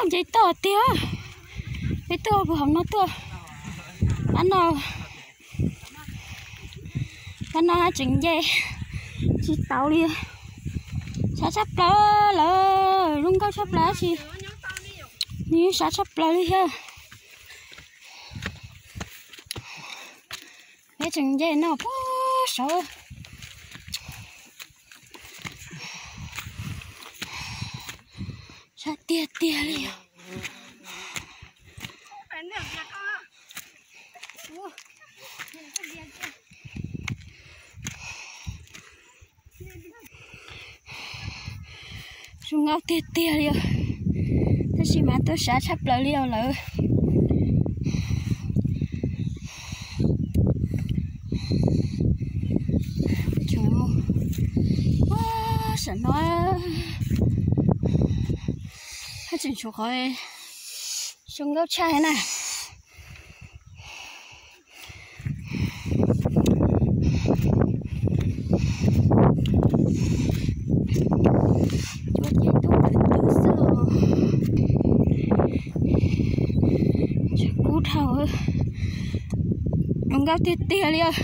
Nce toj tiag. Peb tuaj puag hauv no tuaj. Pab no, pab no tseem nce tsis tau li. Sab tshaj plaws lawm, zoo nkauj tshaj plaws tab sis nws yeej sab tshaj plaws li thiab. Peb tseem nce no puag saud. Sab tiag tiag li os. Zoo nkauj tiag tiag li os. Tab sis mas tuaj sab tshaj plaws li os lawm. Saum no haj tseem tshuav qhov zoo nkauj tshaj na. Cuab ces tuaj ntawm ntug xwb os. Kub dhau. Zoo nkauj tiag tiag li os.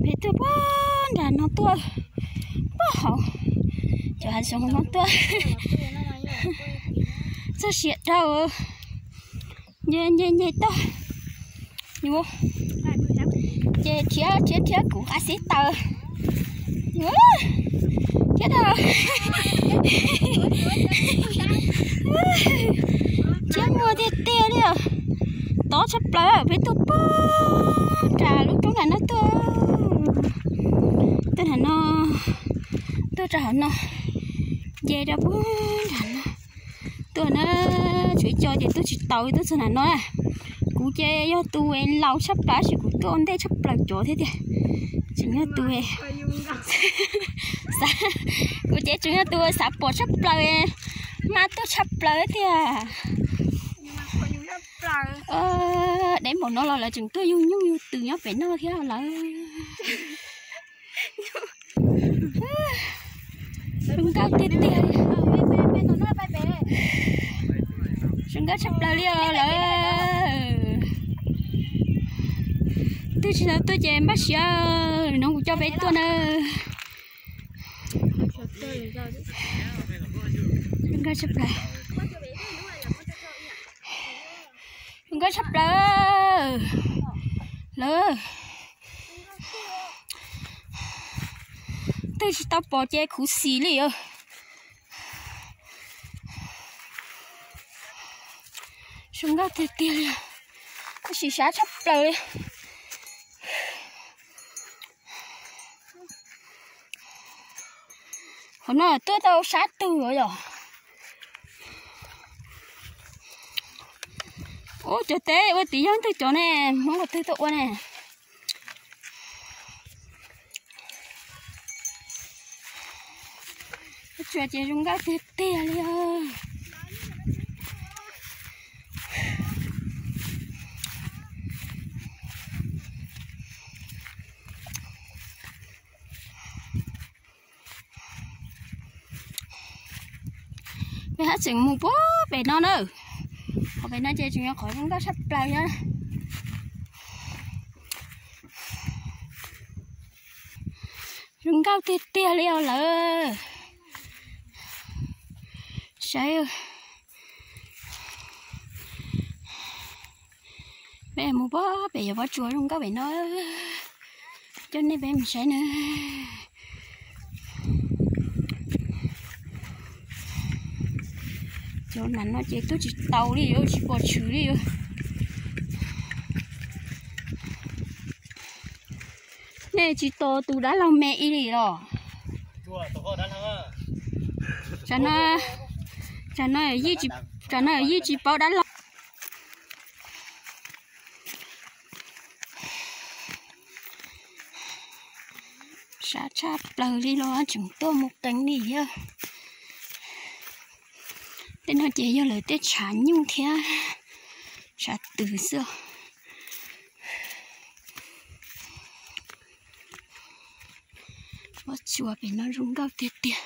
Peb tuaj puag nram no tuaj puag hauv cov hav zoov no tuaj. Txog siav dhau. Nce nce nce toj. Ces rhiab rhiab rhiab kuv qab xib taws. Thiab tau. Rhiab muag tiag tiag li os. Tob tshaj plaws peb tuaj puag nram lub roob nram no tuaj. Tuaj nram no, tuaj rau hauv no, nce rau puag nram no. Tuaj na, tshuav ib co ces tuaj tsis tau, tuaj txog nram no na. Kuv ces yog tus laus tshaj plaws tab sis kuv tuaj ua ntej tshaj plaws cov thiab tiag. Tseem yog tus, kuv ces tseem yog tus xav pom tshaj plaws, mas tuaj tshaj plaws tiag. Deb npaum no los lawv tseem tuaj yug nyuj yug twm nyob pem no thiab lawm. Zoo nkauj tiag tiag. Zoo nkauj tshaj plaws li os lawm. Twb tsis tau tuaj ces npaj siab, no kuv coj peb tuaj na. Zoo nkauj tshaj plaws. Zoo nkauj tshaj plaws lawm. Twb tsis tau pom ces khuv xim li os. Zoo nkauj tiag tiag li, tab sis sab tshaj plaws li. Qhov no tuaj tau sab twg os yom? Ub, cov teb ua tim yog twg cov ne, Hmoob qhov twg tuaj ua ne? Tsua ces zoo nkauj tiag tiag li os. Peb haj tseem mus puag pem no na. Qhov pem no ces tseem yog qhov zoo nkauj tshaj plaws thiab. Zoo nkauj tiag tiag li os lawm. Saib, peb mus puag pem yuav pob tsuas zoo nkauj pem no, coj nej peb mus saib na. Cov nram no ces tuaj tsis tau li, tsis pom tshwm li. Nej tsis tos tus dab laug me ib li los? Tsam no, tsam no, tsam no yij tsis paub dab laug. Sab tshaj plaws li los tseem tuaj mus qees li thiab. Tej no ces yog lawv tej tshav nyuj thiab tshav twm xwb. Pob tsuas pem no zoo nkauj tiag tiag.